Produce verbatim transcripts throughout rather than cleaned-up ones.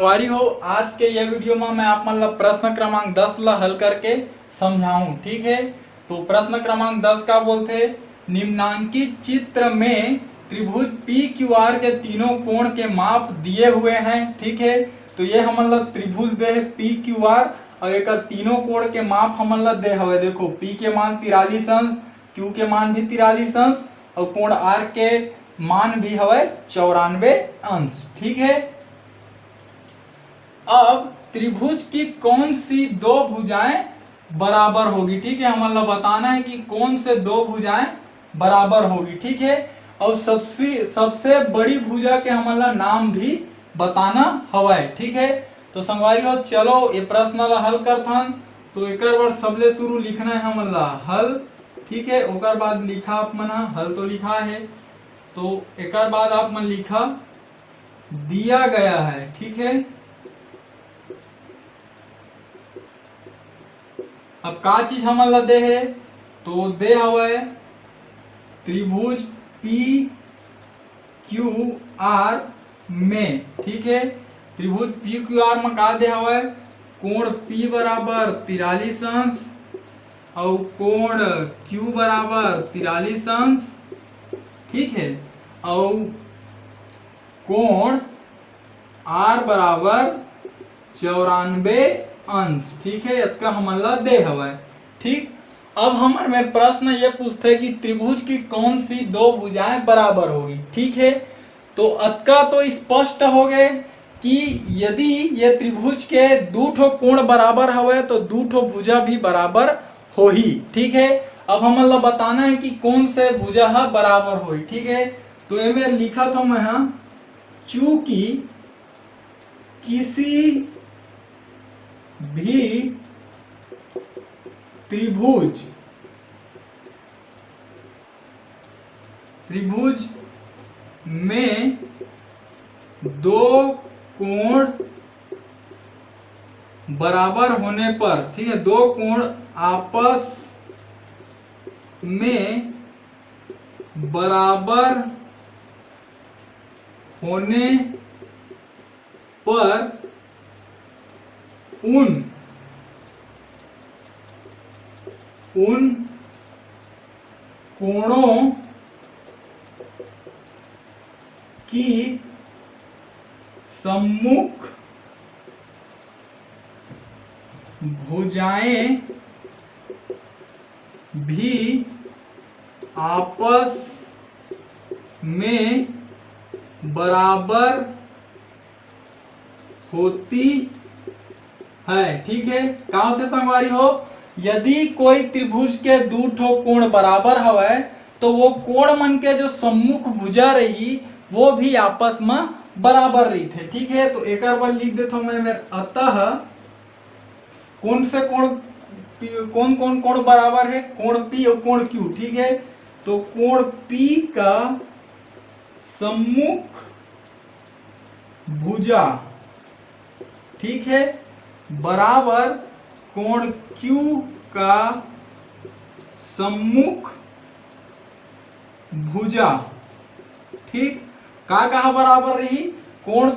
संगवारी हो, आज के ये वीडियो में मैं आप मन ला प्रश्न क्रमांक दस ला हल करके समझाऊं, ठीक है। तो प्रश्न क्रमांक दस का बोलथे, निम्नांकित चित्र में त्रिभुज पी क्यू आर के तीनों कोण के माप दिए हुए हैं, ठीक है। तो ये हमन ला त्रिभुज दे हे पी क्यू आर, और एक तीनों कोण के माप हमन ला दे हवे। देखो, पी के मान तिरालीस अंश, क्यू के मान भी तिरालीस अंश, और कोण आर के मान भी हवे चौरानवे अंश, ठीक है। अब त्रिभुज की कौन सी दो भुजाएं बराबर होगी, ठीक है। हमन ला बताना है कि कौन से दो भुजाएं बराबर होगी, ठीक है। और सबसे सबसे बड़ी भुजा के हमन ला नाम भी बताना हवय, ठीक है। तो संगवारी हो, चलो ये प्रश्न ला हल करथन। तो एकर बर सबले शुरू लिखना है हमन ला हल, ठीक है। ओकर बाद लिखा आप मन ह, हल तो लिखा है, तो एकर बाद आप मन लिखा दिया गया है, ठीक है। अब का चीज हमन ला दे हे, तो दे हवय त्रिभुज पी क्यू आर में, ठीक है। त्रिभुज पी क्यू आर में का दे हवय, कोण पी बराबर तिरालीस अंश और कोण क्यू बराबर तिरालीस अंश, ठीक है। और कोण आर बराबर चौरानबे अंश, ठीक है, इतना हमन ला दे हवय, ठीक। अब हमर में प्रश्न ये पूछथे कि त्रिभुज की कौन सी दो भुजाएं बराबर होगी, ठीक है। तो अतका तो स्पष्ट हो गए कि यदि ये त्रिभुज के दू ठो कोण बराबर हवय तो दू ठो भुजा भी बराबर होही, ठीक है। अब हमन ला बताना है कि कौन से भुजा ह बराबर होही, ठीक है। तो एमे लिखत हूँ मैं ह, चूंकि किसी भी त्रिभुज त्रिभुज में दो कोण बराबर होने पर, ठीक है, दो कोण आपस में बराबर होने पर उन उन कोणों की सम्मुख भुजाएं भी आपस में बराबर होती है, ठीक है। का होथे संगवारी हो, यदि कोई त्रिभुज के दू ठो कोण बराबर हवय तो वो कोण मन के जो सम्मुख भुजा रही वो भी आपस में बराबर रहिथे, ठीक है। तो एकर बर लिख देथव मैं, मैं अतः कौन से कोण पी, कौन कौन कोण बराबर है, कोण पी और कोण क्यू, ठीक है। तो कोण पी का सम्मुख भुजा, ठीक है, बराबर कोण क्यू का सम्मुख भुजा, ठीक। का कहा बराबर रही, कोण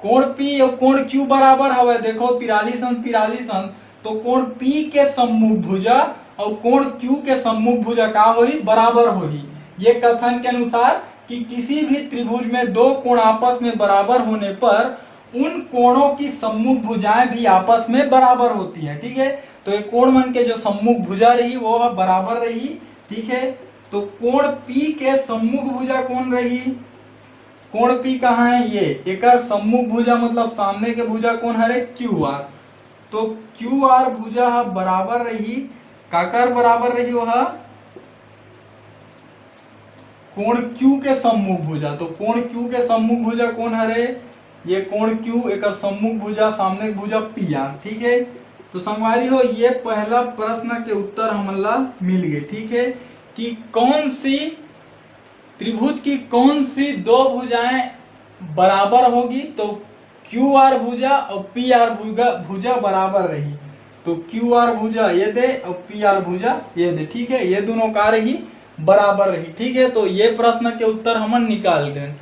कोण पी और कोण क्यू बराबर हवय, देखो तिरालीस अंश, तिरालीस अंश, तो कोण पी के सम्मुख भुजा और कोण क्यू के सम्मुख भुजा का होही, बराबर होही। ये कथन के अनुसार कि किसी भी त्रिभुज में दो कोण आपस में बराबर होने पर उन कोणों की सम्मुख भुजाएं भी आपस में बराबर होती है, ठीक है। तो ये कोण मन के जो सम्मुख भुजा रही वो ह बराबर रही, ठीक है। तो कोण पी के सम्मुख भुजा कौन रही, कोण पी कहाँ है, ये एकर सम्मुख भुजा मतलब सामने के भुजा कौन हरे, क्यू आर। तो क्यू आर भुजा ह बराबर रही, काकर बराबर रही, वह कोण क्यू के सम्मुख भुजा। तो कोण क्यू के सम्मुख भुजा कौन हरे, ये कोण क्यू, एकर सम्मुख भुजा, सामने भुजा पी आर, ठीक है। तो संगवारी हो, ये पहला प्रश्न के उत्तर हमन ला मिल गए, ठीक है, कि कौन सी त्रिभुज की कौन सी दो भुजाएं बराबर होगी। तो क्यू आर भुजा और पी आर भुजा भुजा बराबर रही। तो क्यू आर भुजा ये दे और पी आर भुजा ये दे, ठीक है, ये दोनों का रही, बराबर रही, ठीक है। तो ये प्रश्न के उत्तर हमन निकाल देन।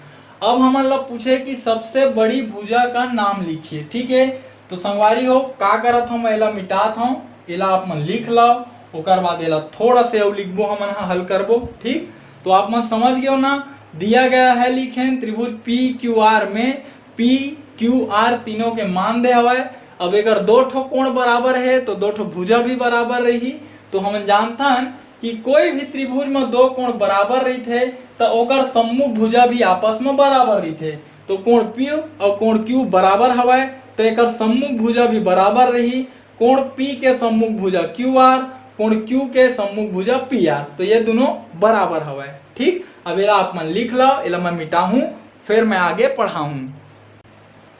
अब हमन ला पूछे कि सबसे बड़ी भुजा का नाम लिखिए। ठीक है, तो संगवारी हो, का करत हूँ, मैं एला मिटात हूँ, एला आप मन लिख लाओ, ओकर बाद एला थोड़ा से अउ लिखबो, हमन ह हल करबो। ठीक, तो आप मन समझ गए हो ना, दिया गया है, लिखेन त्रिभुज पी क्यू आर में पी क्यू आर तीनों के मान दे हवय। अब एकर दो ठो कोण बराबर है, तो दो ठो भुजा भी बराबर रही। तो हमन जानथन कि कोई भी त्रिभुज में दो कोण बराबर रहिथे, त ओकर सम्मुख भुजा भी आपस में बराबर रहिथे। तो कोण पी अउ कोण क्यू बराबर हवय, तो एकर सम्मुख भुजा भी बराबर रही। कोण पी के सम्मुख भुजा क्यू आर, कोण क्यू के सम्मुख भुजा पी आर, तो ये दोनों बराबर हवय। ठीक, अब एला आप मन लिख लो, एला मैं मिटाहूँ, फिर मैं आगे पढ़ाहूँ।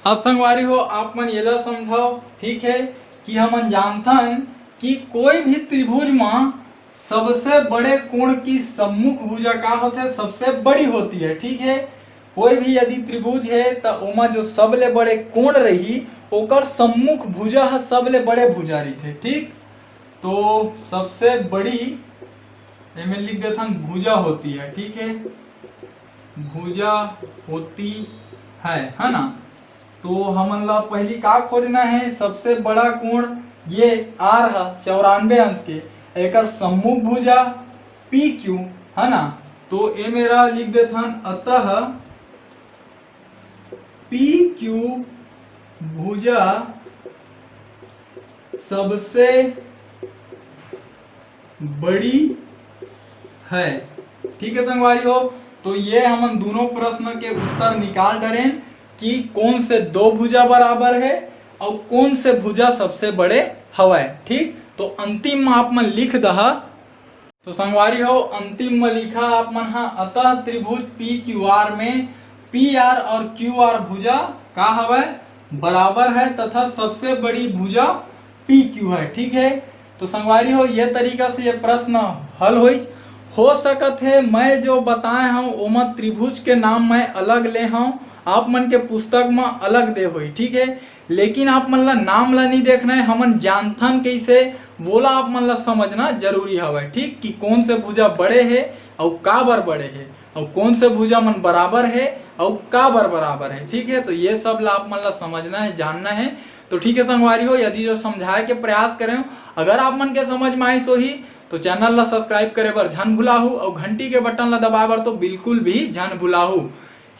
अब संगवारी हो, आप मन एला समझाओ, ठीक है, कि हमन जानथन कि कोई भी त्रिभुज में सबसे बड़े कोण की सम्मुख भुजा का होथे, सबसे बड़ी होती है। ठीक है, कोई भी यदि त्रिभुज है, त ओमा जो सबले बड़े कोण रही, ओकर सम्मुख भुजा ह सबले बड़े भुजा रहिथे। ठीक, तो सबसे बड़ी, एमे लिख देथन, भुजा होती है। ठीक है, भुजा होती है, है ना? तो हमन ला पहली का खोजना है? सबसे बड़ा कोण ये आर ह, चौरानबे अंश के, एकर सम्मुख भुजा पी क्यू, है ना? तो ए मेरा लिख देथन, अतः पी क्यू भुजा सबसे बड़ी है। ठीक है संगवारी हो, तो ये हमन दोनों प्रश्न के उत्तर निकाल डरेन कि कौन से दो भुजा बराबर है और कौन से भुजा सबसे बड़े हवय। ठीक, तो अंतिम में आप मन लिख दहा। तो संगवारी हो, अंतिम में लिखा आप मन हा, अतः त्रिभुज पी क्यू आर में पी आर और क्यू आर भुजा का हवय, बराबर है तथा सबसे बड़ी भुजा पी क्यू है। ठीक है, तो संगवारी हो, ये तरीका से ये प्रश्न हल होइच। हो सकत है मैं जो बताए हूँ ओमा त्रिभुज के नाम मैं अलग ले हूँ, आप मन के पुस्तक में अलग दे होई। ठीक है, लेकिन आप मन ला नाम ला नहीं देखना है, हमन जानथन कैसे, वोला आप मन ला समझना जरूरी हवय। ठीक, कि कौन से भुजा बड़े है और काबर बड़े है और कौन से भुजा मन बराबर है और काबर बराबर है। ठीक है, तो ये सब ला आप मन ला समझना है, जानना है। तो ठीक है संगवारी हो, यदि जो समझाए के प्रयास करे हो, अगर आप मन के समझ में आइस होही, तो चैनल ला सब्सक्राइब करे बर झन भुलाहू और घंटी के बटन ला दबाए बर तो बिल्कुल भी झन भुलाहू।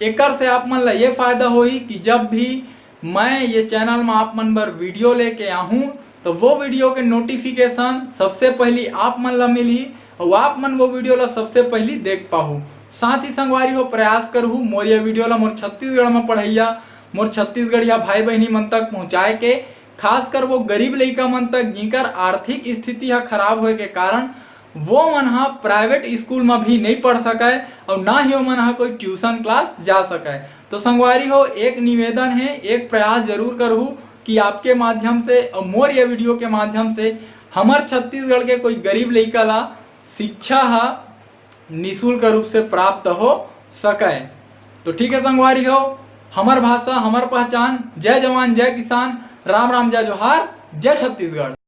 एकर से आप मन ला ये फायदा होही कि जब भी मैं ये चैनल में आप मन बर वीडियो लेके आहूँ, तो वो वीडियो के नोटिफिकेशन सबसे पहली आप मन ला मिलही और आप मन वो वीडियो ला सबसे पहली देख पाहू। साथ ही संगवारी हो, प्रयास करहू मोर ये वीडियो ला मोर छत्तीसगढ़ में पढ़ैया, मोर छत्तीसगढ़िया भाई बहिनी मन तक पहुँचाए के, खासकर वो गरीब लइका मन तक, जिनकर आर्थिक स्थिति ह खराब होए के कारण वो मन ह प्राइवेट स्कूल में भी नहीं पढ़ सकय और ना ही ओमन ह कोई ट्यूशन क्लास जा सकय। तो संगवारी हो, एक निवेदन है, एक प्रयास जरूर करहू कि आपके माध्यम से और मोर ये वीडियो के माध्यम से हमर छत्तीसगढ़ के कोई गरीब लइका ला शिक्षा ह निशुल्क रूप से प्राप्त हो सकय। तो ठीक है संगवारी हो, हमर भाषा, हमर पहचान। जय जवान, जय किसान, राम राम, जय जोहार, जय छत्तीसगढ़।